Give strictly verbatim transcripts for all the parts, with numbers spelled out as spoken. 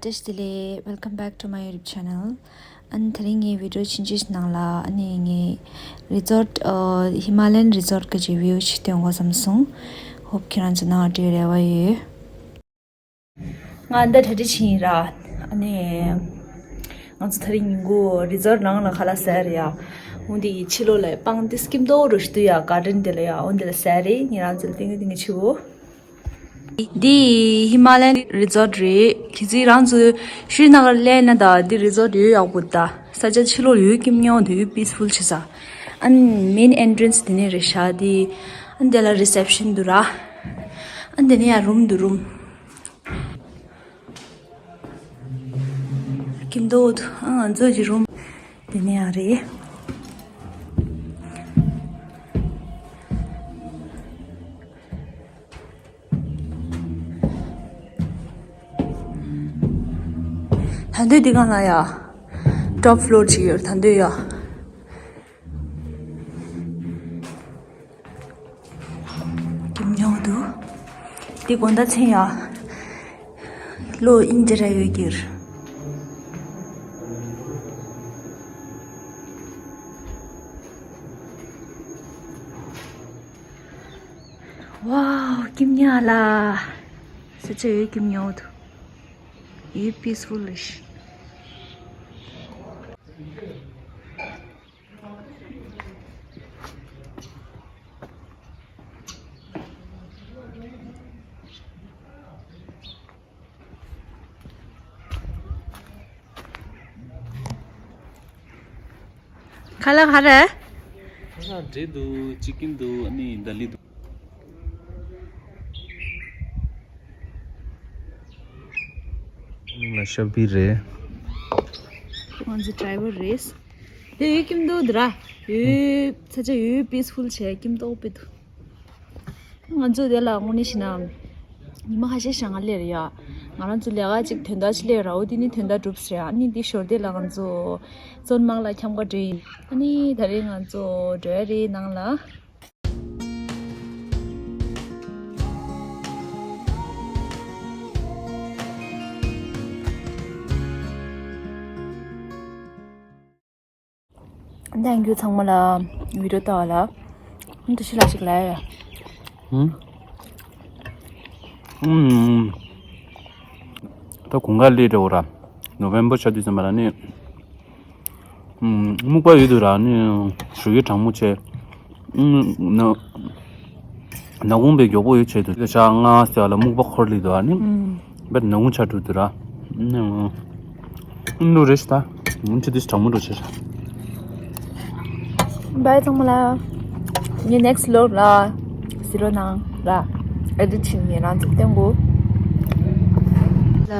བཀྲ་ཤིས་བདེ་ལེགས། Welcome back to my YouTube channel. ཨ་ནི་དེ་རིང་ངའི་བི་ཌི་ཡོ་ཕྱིན་ཆད་ནང་ལ་ཨ་ནི་ངའི་རི་ཛོར་ཊི་ཨ་ཧི་མ་ལ་ཡན་རི་ཛོར་ཊི་གི་ཅིག་བིའུ་ཞིག་སྟོན་དགོས་བསམ་སོང་། ཧོབ་ཁྱེད་རང་ཚོ་ནང་འགྲོ་རེ་བ་ཡོད། ང་འདི་གྲ་སྒྲིག་བྱས་ཡིན་ར། ཨ་ནི་ང་ཚོ་དེ་རིང་ཉིན་གུང་རི་ཛོར་ཊི་ནང་ལ་ཁ་ལག་ཟ་རེད་ཡ། འོ་འདི་ཕྱི་ལོགས་ལ་སྤང་ཏི་སྐྱིད་མདོག་རུ་ཞིག་འདུག་ཡ། གར་ཌེན་དེ་ལ་ཡ། འོ་འདི་ལ་ཟ་རེད། ཉིན་རང་ཚོ་ལ་ཏིང་ངེ་ཏིང་ངེ་ཆུ་བོ། འདི་ཧི་མ་ལ་ཡན་རི་ཛོར་ཊི་རེད། གལ་སྲིད་རང་ཚོ་ཤྲི་ནགར་སླེབས་ན་ད་འདི་རི་ཛོར་ཊི་ཡོད་ཡག་པོ། ད་ས་ཆ་ཕྱི་ལོགས་ཡོད་སྐྱིད་ཉོ་འདུག་ཡོད་པིས་ཕུལ་བྱེད་ས། ཨ་ནི་མེན་ཨེན་ཊི་རན་སི་དེ་ནས་རེད་ཤག་འདི་ཨ་ནི་དེ་ལ་རི་སེབ་ཤན་འདུག་ར། ཨ་ནི་དེ་ནས་ཡ་རུམ་འདུག་རུམ། སྐྱིད་མདོག་འདུག་ཨ་ང་ཚོ་གི་རུམ་དེ་ནས་ཡ་རེད། ད་འདོད་འདི་གང་ལ་ཡ། ཊོབ་ཕི་ལོར་ཅིག་ཡོད་ད་འདོད་ཡ། སྐྱིད་མྱོང་འདུག་འདི་དགོང་དག་མཚན་ཡ། ལོ་ཨིན་ཇི་ར་ཡོད་ཀྱིར། ཝའོ། སྐྱིད་མྱོང་ལ། ས་ཆ་ཡོད་སྐྱིད་མྱོང་འདུག་ཡོད་པིས་ཕུལ་ལ་ཤི། ཁ་ལག་ག་རེ། ཁ་ལག་འབྲས་འདུག་ཅི་ཀིན་འདུག་ཨ་ནི་དཱ་ལི་འདུག་ང་ཤ་བི་རེད། ང་ཚོ་ཌ་རའི་ཝར་རེད། དེ་ཡོད་སྐྱིད་མདོག་འདུག་ར། ཡོད་ས་ཆ་ཡོད་པིས་ཕུལ་བྱས་སྐྱིད་མདོག་དཔེ་འདུག་ང་ཚོ་དེ་ལ་དངོས་གནས་བྱས་ན་ཉི་མ་ཁ་ཤས་ཤིག་ང་སླེབས་རེད་ཡ། ང་རང་ཚོ་ལས་ཀ་ཅིག་དོན་དག་ཅིག་སླེབས་ར། འོ་དེ་ནི་དོན་དག་གྲུབ་ཟེར་ཡ། ཨ་ནི་དེ་ཞོར་དེ་ལ་ང་ཚོ་བཙོན་མང་ལ་འཁྱམ་ག་འགྲོ་ཡིན། ཨ་ནི་ད་རེས་ང་ཚོ་འགྲོ་ཡ་རེད་ནང་ལ། Thank you ཚང་མ་ལ། བི་ཌི་ཡོ་ལྟ་བ་ལ། འདི་ཕྱི་ལ་ཞིག་ལ་ཡ། ཧུམ། ཧུམ། ད་དགུན་ཁ་སླེབས་འགྲོ་གི་ར། ནོ་བེམ་བར་ཆ་དུས་ཙམ་པ་ལ་ནི། ཧུམ། སྨུག་པ་ཡོད་དུས་ར་ནི་ཞོགས་ཀས་གྲང་མོ་བྱས། ཨུམ། ན་ན་གུང་པའི་མགྱོགས་པོ་ཡོད་བྱས་དུས་ཞག་ལྔ་ཙམ་ལ་སྨུག་པ་འཁོར་སླེབས་འདུག་ཨ་ནི། ཨུམ། དཔེ་ན་གུང་ཆགས་འགྲོ་དུས་ར། ཨུམ། ཨུམ། ནུ་རེ་ཞིག་ད། ཨུམ། ཆུ་དུས་གྲང་མོ་འགྲོ་བྱས་ཤག Bye ཚང་མ་ལ། ངའི་next vlog ལ་གཟིགས་རོགས་གནང་ར། edit བྱས་ནས་རང་ཚོར་སྟོན་དགོས། ལ་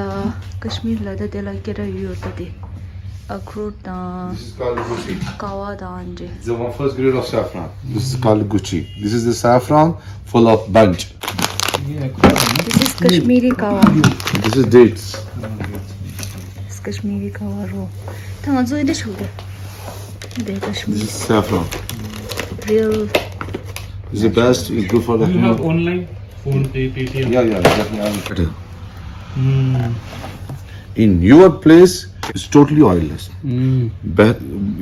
ཀ་ཤི་མིར་ལ་ད་དེ་ལ་སྐད་གྲགས་ཡོད་ཡོད་ད་དེ། ཨ་ཁུ་རུ་དང་། This is called guchi. ཀ་བ་དང་འདྲ། The one first grade of saffron. This is called guchi. This is the saffron full of bunch. This is Kashmiri kawa. This is dates. It's Kashmiri kawa raw. ད་ང་ཚོ་འདི་འདྲ་ཞིག་རེད། འདི་Kashmiri. This is saffron. Real. This is the best. It's good for the. You have online, PhonePe, Paytm? Yeah, yeah, definitely. In your place, it's totally oilless. हम्म।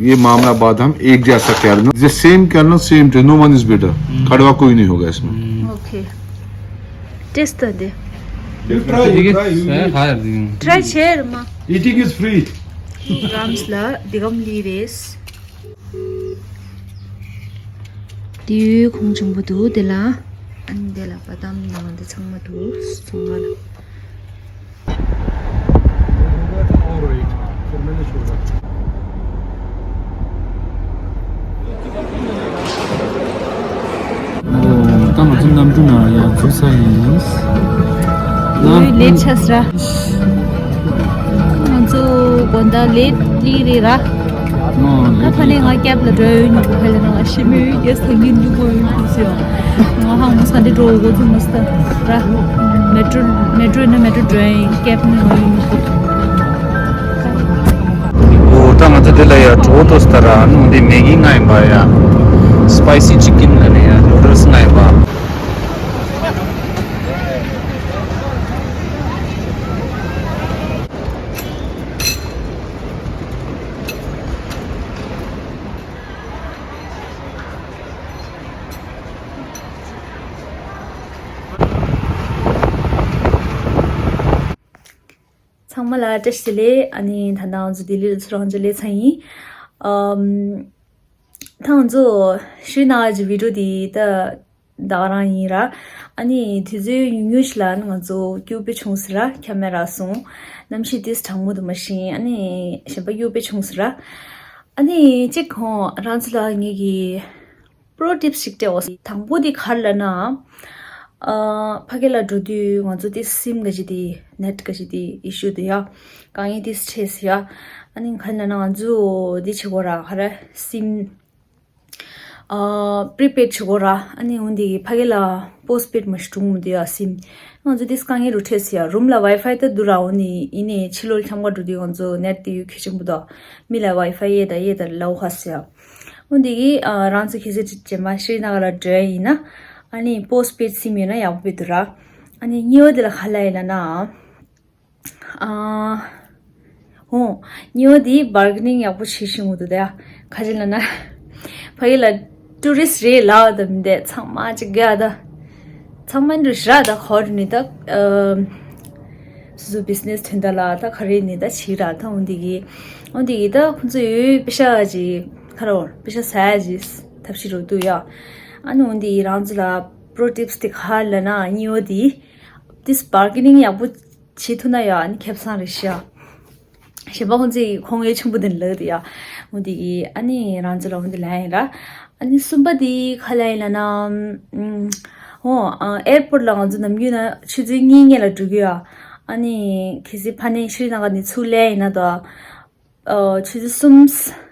ये मामला बाद हम एक जैसा करना, the same करना, same taste, no one is better. हम्म। कड़वा कोई नहीं होगा इसमें। हम्म। Okay. Taste तो दे। You try, you try, you eat. Try ཆེར་མ། Eating is free. Grams ལ་འདི་གམ་ལི་རེས། དེ་ཡོད་ཁོང་ཆུང་པོ་འདུག་དེ་ལ། ཨ་ནི་དེ་ལ་བ་དམ་དང་དེ་ཚང་མ་འདུག་ཚང་མ་ལ། ད་ང་ཚོ་གནམ་གྲུ་ནང་ཡར་འཛུལ་ཚར་ཡིན། ལེ་ཆས་ར། ང་ཚོ་དགོང་དག་ལེ་ལི་རེད་ར། ད་ཕ་ནས་ང་ཀེབ་ལ་འགྲོ་ཡོད་ཉོ་གོ་ཕ་ལ་ན་ང་ཤི་མེད་ཡོད་ཀྱི་སང་ཉིན་འདུག་གོ་ཡོད་ཀྱི་སི་ཡོ། ང་ཧང་མོ་ས་འདི་འགྲོ་གོ་ཚུལ་མ་སྟ་ར། མེ་ཊོ་མེ་ཊོ་ན་མེ་ཊོ་འགྲོ་ཡིན་ཀེབ་ནས་ང་ཡོད་ཉོ་གོ། འོ་ད་ང་ཚོ་འདི་ལ་ཡ་གྲོགས་ཏོ་སྟ་ར་ནུ་འདི་མེ་གི་ང་ཡིན་པ་ཡ། སི་པའི་སི་ཅི་ཀིན་ལ་ནི་ཡ་ནུ་ཌལ་སི་ང་ཡིན་པ། ཚང་མ་ལ་བཀྲ་ཤིས་བདེ་ལེགས། ཨ་ནི་ད་ལྟ་ང་ཚོ་ལྡི་ལི་ལ་ཚུར་ལོག་ཚར་ཡིན། ཨམ། ད་ང་ཚོ་ཤྲི་ནག་གི་བི་ཌི་ཡོ་འདི་ད་ད་ག་རང་ཡིན་ར། ཨ་ནི་དུས་ཚོད་ཉུང་ཉུང་ཞིག་ལ་ང་ཚོ་སྐྱིད་པོ་བྱུང་སོང་ར། ཁེ་མེ་ར་སོང་། གནམ་གཤིས་ཏོག་ཙམ་གྲང་མོ་འདུག་མ་གཞི། ཨ་ནི་གཞན་པ་སྐྱིད་པོ་བྱུང་སོང་ར། ཨ་ནི་གཅིག་ཁོང་རང་ཚོ་ལ་ངེད་ཀྱི་པྲོ་ཊིབ་ཞིག་སྤྲད་འོ། དང་པོ་དེ་ག་རེ་ལབ་ན། ཨ། ཕ་གི་ལ་འགྲོ་དུས་ང་ཚོ་དེ་སིམ་ག་ཅིག་དེ་ནེཊ་ག་ཅིག་དེ་ཨི་ཤུ་འདུག་ཡ། དཀའ་ངལ་དེ་འཕྲད་སོང་ཡ། ཨ་ནི་ག་རེ་ལབ་ན་ང་ཚོ་དེ་བྱེད་དགོས་ར། ག་རེ་སིམ། ཨ། པྲི་པེཌ་བྱེད་དགོས་ར། ཨ་ནི་འོ་དེ་གི་ཕ་གི་ལ་པོསཊ་པེཌ་མ་ཞིག་གྲུང་མི་འདུག་ཡ་སིམ། ང་ཚོ་དེ་དཀའ་ངལ་རུ་འཕྲད་སོང་ཡ། རུམ་ལ་ཝའི་ཕའི་ད་འདུག་ར། འོ་ནི་ཡིན་ནའི་ཕྱི་ལོགས་འཁྱམ་ག་འགྲོ་དུས་ང་ཚོ་ནེཊ་དེ་ཡོད་གལ་ཆེན་པོ་འདུག་མི་ལ་ཝའི་ཕའི་ཡས་ད་ཡས་ད་ལའོ་ཧ་སི་ཡ། འོ་འདི་གི་ཨ། རང་ཚོ་གལ་སྲིད་རྗེས་མ་ཤྲི་ནག་ལ་འགྲོ་ཡ་ཡིན་ན། ཨ་ནི་པོསཊ་པེཌ་སིམ་ཡོད་ན་ཡག་པོ་འདུག་ར། ཨ་ནི་གཉིས་པ་དེ་ལ་ག་རེ་ལབ་ཡིན་ལབ་ན། ཨ། འོ། གཉིས་པ་དེ་བར་གེ་ནིང་ཡག་པོ་བྱེད་ཤེས་དགོས་འདུག་ད་ཡ། ག་རེ་ལབ་ན། ཕ་གི་ལ་ཊུ་རི་སི་ཊི་རེད་ལབ་ད་མི་འདུག་ཚང་མ་གཅིག་དགའ་ད། ཚང་མ་འགྲོ་ཤི་ར་ད་ཁོ་ར་ནི་ད། ཨ། སོ་སོ་བི་ཛི་ནེ་སི་དོན་དག་ལ་ད་ག་རེ་ནི་ད་བྱེད་ར་ད། འོ་འདི་གི། འོ་འདི་གི་ད་ཁོང་ཚོ་ཡོད་པེ་ཤ་ཅིག་ག་རེ་བོར་པེ་ཤ་ཟ་ཡ་ཅིག་ཐབས་ཤེས་རོ་འདུག་ཡ། ཨ་ནི་འོ་འདི་གི་རང་ཚོ་ལ་པྲོ་ཊིབ་སི་དེ་ག་རེ་ལབ་ན། གཉིས་པ་དེ། དེ་བར་གེ་ནིང་ཡག་པོ་བྱེད་ཐུབ་ན་ཡ། ཨ་ནི་ཁེ་བཟང་རེད་ཤག་གཞན་པ་ཁོང་ཚོས་ཁོང་ཡོད་ཆེན་པོ་དེ་ལབ་དེ་ཡ། འོ་དེ་གི་ཨ་ནི་རང་ཚོ་ལ་འོ་དེ་ལབ་ཡིན་ར། ཨ་ནི་གསུམ་པ་དེ་ག་རེ་ལབ་ཡིན་ལབ་ན། ཨམ། འོ། ཨ། ཨེར་པོརཊ་ལ་ང་ཚོ་ནམ་རྒྱུན་ན་ཆུ་ཚོད་གཉིས་སྔོན་ལ་འགྲོ་གི་ཡ། ཨ་ནི་གལ་སྲིད་ཕ་ནས་ཤྲི་ནག་ནས་ཚུར་སླེབས་ཡིན་ན་ད། ཨ། ཆུ་ཚོད་གསུམ་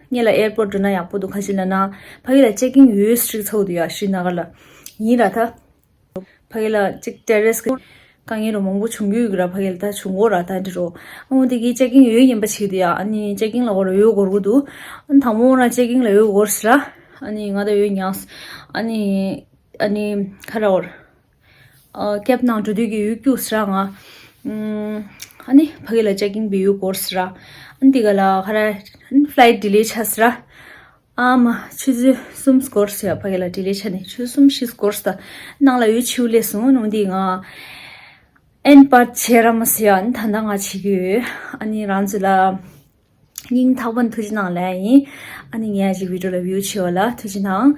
སྔོན་ལ་ཨེར་པོརཊ་འགྲོ་ན་ཡག་པོ་འདུག་ག་རེ་ལབ་ན། ཕ་གི་ལ་ཅེག་ཨིན་ཡོད་སི་ཊིག་ཚ་པོ་འདུག་ཡ་ཤྲི་ནག་ལ། ཡིན་ར་ད། ཕ་གི་ལ་གཅིག་ཊེ་རེ་སི་གི་དཀའ་ངལ་རོ་མང་པོ་བྱུང་གི་ཡོད་གི་ར། ཕ་གི་ལ་ད་བྱུང་གོ་ར་ད་འདི་རོ། འོ་འདི་གི་ཅེག་ཨིན་ཡོད་ཡིན་པ་ཆིག་དེ་ཡ། ཨ་ནི་ཅེག་ཨིན་ལ་འོ་ར་ཡོད་གོར་གོ་འདུག་ཨ་ནི་དང་པོ་འོ་ར་ཅེག་ཨིན་ལ་ཡོད་གོར་སི་ར། ཨ་ནི་ང་ད་ཡོད་ཉགས། ཨ་ནི་ཨ་ནི་ག་ར་འོར། ཨ། ཀེབ་ནང་འགྲོ་དུས་ཀྱི་ཡོད་རྒྱུ་སི་ར་ང་། ཨ་ནི་ཕ་གི་ལ་ཅེག་ཨིན་པའི་ཡོད་གོར་སི་ར། ཨ་ནི་འདི་ག་ལ་ག་ར་ཨ་ནི་ཕ་ལའིཊ་ཌི་ལེ་ཆ་སི་ར། ཨ་མ། ཆུ་ཚོད་གསུམ་སྐོར་ཟེར་ཡ། ཕ་གི་ལ་ཌི་ལེ་ཆ་ནས་ཆུ་ཚོད་གསུམ་བཞི་སྐོར་ཟེར། ནང་ལ་ཡོད་ཆིའུ་ལས་སོང་ནོ་འདི་ང་ཨེན་པར་བྱེད་ར་མ་ཟེར་ཡ། ཨ་ནི་ད་ལྟ་ང་བྱེད་ཀྱི་ཡོད། ཨ་ནི་རང་ཚོ་ལ་སྙིང་ཐག་པ་ནས་ཐུགས་རྗེ་གནང་ལབ་ཡ་ཡིན། ཨ་ནི་ངའི་ཨ་ཅིག་བི་ཌི་ཡོ་ལ་བིའུ་བྱེད་པ་ལ་ཐུགས་རྗེ་གནང་།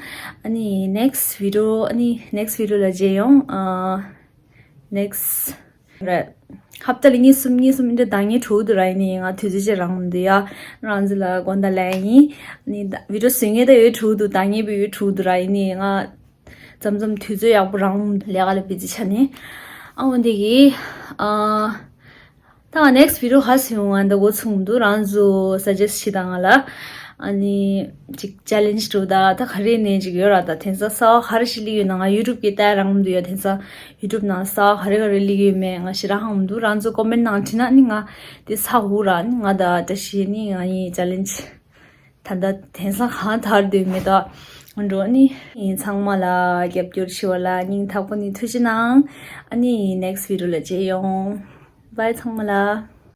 ཨ་ནི་ནེག་སི་ཊི་བི་ཌི་ཡོ། ཨ་ནི་ནེག་སི་ཊི་བི་ཌི་ཡོ་ལ་མཇལ་ཡོང་། ཨ། ནེག་སི་ཊི། རེད། ཧབ་ཏ་ལ་གཉིས་གསུམ་གཉིས་གསུམ་འདི་འདྲ་འདང་ངེས་འགྲོ་གི་འདུག་ར། ཡིན་ནའི་ང་དུས་ཚོད་ཅིག་རག་མི་འདུག་ཡ། རང་ཚོ་ལ་དགོངས་དག་ལབ་ཡ་ཡིན། ནི་ད་བི་ཌི་ཡོ་བཟོ་མཁན་ད་ཡོད་འགྲོ་གི་འདུག་འདང་ངེས་པོ་ཡོད་འགྲོ་གི་འདུག་ར། ཡིན་ནའི་ང་མཚམས་མཚམས་དུས་ཚོད་ཡག་པོ་རག་མི་འདུག་ལས་ཀ་ལ་བི་ཛི་ཆགས་ནས། ཨ་འོ་འདི་གི། ཨ། ད་ང་ནེག་སི་ཊི་བི་ཌི་ཡོ་ག་སེ་ཡོང་ང་ད་འགོ་ཚུགས་མི་འདུག་རང་ཚོ་སཱ་ཇེ་སི་ཊི་བྱེད་དང་ང་ལ། ཨ་ནི་ཅིག་ཅེ་ལེན་ཇི་འགྲོ་ད་ད་ག་རེ་ནས་ཅིག་ཡོད་ར། ད་དེང་སང་གསར་པ་ག་རེ་ཞིག་སླེབས་ཡོད་ན། ང་ཡུ་ཊུབ་གི་ལྟ་རག་མི་འདུག་ཡ། དེང་སང་ཡུ་ཊུབ་ནང་གསར་པ་ག་རེ་ག་རེ་སླེབས་ཡོད་མེད་ང་ཞེ་དྲག་ཧ་གོ་མི་འདུག་རང་ཚོ་ཀོ་མེན་ཊི་ནང་བྲིས་ན་ནི་ང་དེ་ཚ་འུ་ར། ནི་ང་ད་བཀྲ་ཤིས་ནི་ང་ཡི་ཅེ་ལེན་ཇི་ད་ད་དེང་སང་གང་དར་འདོད་མེད་ད། འགྲོ་ནི་ཡིན། ཚང་མ་ལ་རྒྱབ་སྐྱོར་བྱེད་པ་ལ་སྙིང་ཐག་པ་ནས་ཐུགས་རྗེ་གནང་། ཨ་ནི་ནེག་སི་ཊི་བི་ཌི་ཡོ་ལ་མཇལ་ཡོང་། བྷའི་ཚང་མ་ལ།